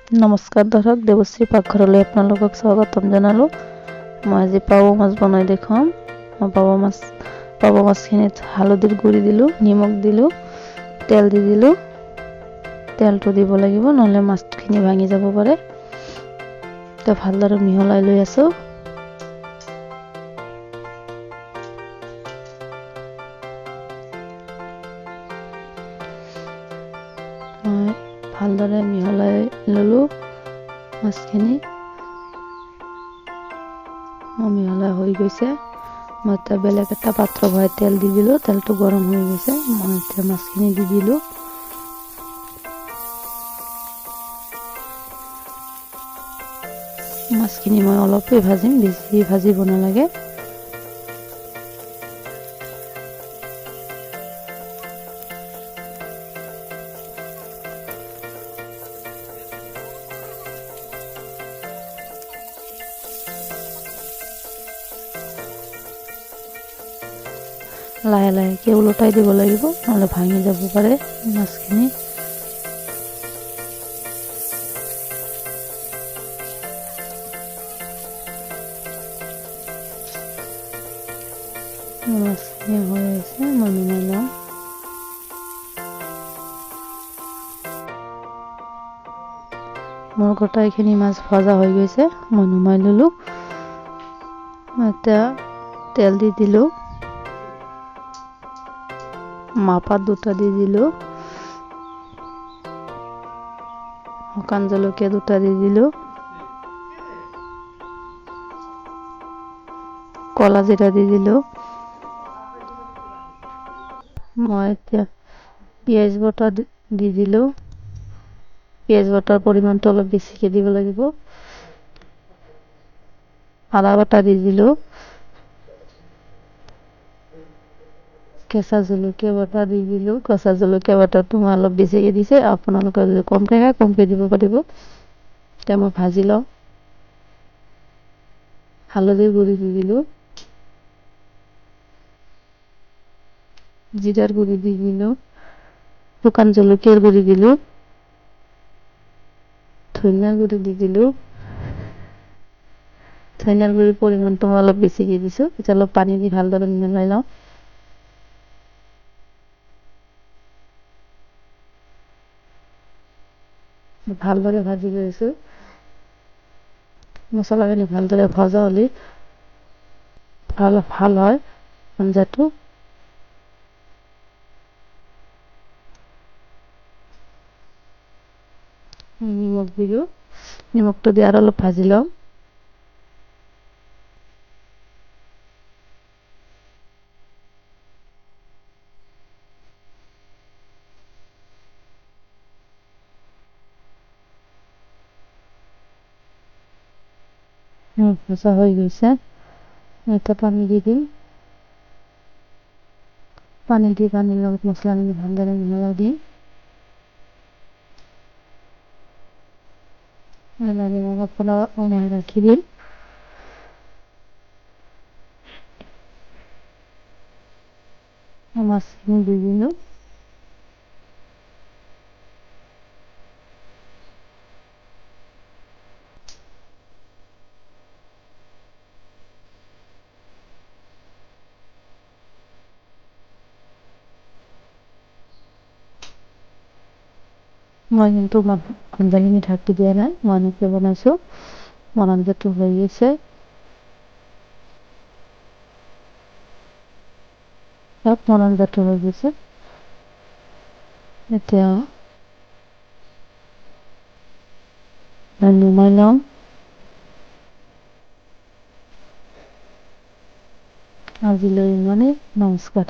নমস্কাৰ দৰ্শক, দেৱশ্ৰী পাকঘৰলৈ আপোনালোকক স্বাগতম জনালোঁ। মই আজি পাভ মাছ বনাই দেখুৱাম। মই পাভ মাছখিনিত হালধিৰ গুড়ি দিলোঁ, নিমখ দিলোঁ, তেল দি দিলোঁ। তেলটো দিব লাগিব, নহ'লে মাছখিনি ভাঙি যাব পাৰে। এতিয়া ভালদৰে মিহলাই লৈ আছোঁ। মই ভালদৰে মিহলাই ল'লোঁ মাছখিনি। মোৰ মিহলাই হৈ গৈছে। মই এতিয়া বেলেগ এটা পাত্ৰ ভৰাই তেল দি দিলোঁ। তেলটো গৰম হৈ গৈছে। মই এতিয়া মাছখিনি দি দিলোঁ। মাছখিনি মই অলপেই ভাজিম, বেছি ভাজিব নালাগে। লাহে লাহেকৈ ওলটাই দিব লাগিব, নহ'লে ভাঙি যাব পাৰে মাছখিনি। মাছখিনি হৈ আছে, মই নমাই লওঁ। মোৰ গোটেইখিনি মাছ ভজা হৈ গৈছে, মই নমাই ল'লোঁ। মই এতিয়া তেল দি দিলোঁ, মাহপাত দুটা দি দিলোঁ, শুকান জলকীয়া দুটা দি দিলোঁ, ক'লা জিৰা দি দিলোঁ। মই এতিয়া পিঁয়াজ বটা দি দিলোঁ। পিঁয়াজ বটাৰ পৰিমাণটো অলপ বেছিকৈ দিব লাগিব। আদা বটা দি দিলোঁ, কেঁচা জলকীয়া বটা দি দিলোঁ। কেঁচা জলকীয়া বটাটো মই অলপ বেছিকৈ দিছে, আপোনালোকে যদি কমকৈ খায় কমকৈ দিব পাৰিব। এতিয়া মই ভাজি লওঁ। হালধিৰ গুড়ি দি দিলোঁ, জিৰাৰ গুড়ি দি দিলোঁ, শুকান জলকীয়াৰ গুড়ি দিলোঁ, ধনিয়াৰ গুড়ি দি দিলোঁ। ধনিয়াৰ গুড়িৰ পৰিমাণটো মই অলপ বেছিকৈ দিছোঁ। এতিয়া অলপ পানী দি ভালদৰে মিহলাই লওঁ। ভালদৰে ভাজি লৈ আছোঁ। মছলাখিনি ভালদৰে ভজা হ'লে ভাল ভাল হয় আঞ্জাটো। নিমখ দিলোঁ। নিমখটো দি আৰু অলপ ভাজি লওঁ। ভজা হৈ গৈছে। এতিয়া পানী দি দিম। পানী দি পানীৰ লগত মছলাখিনি ভালদৰে মিহলাই দিম। অলপ সময় ৰাখি দিম। মাছখিনি দি দিলোঁ। মই কিন্তু আঞ্জাখিনি ঢাকি দিয়া নাই, মই এনেকৈ বনাইছোঁ। মোৰ আঞ্জাটো হৈ গৈছে। মোৰ আঞ্জাটো হৈ গৈছে। এতিয়া নমাই লওঁ। আজিলৈ ইমানেই, নমস্কাৰ।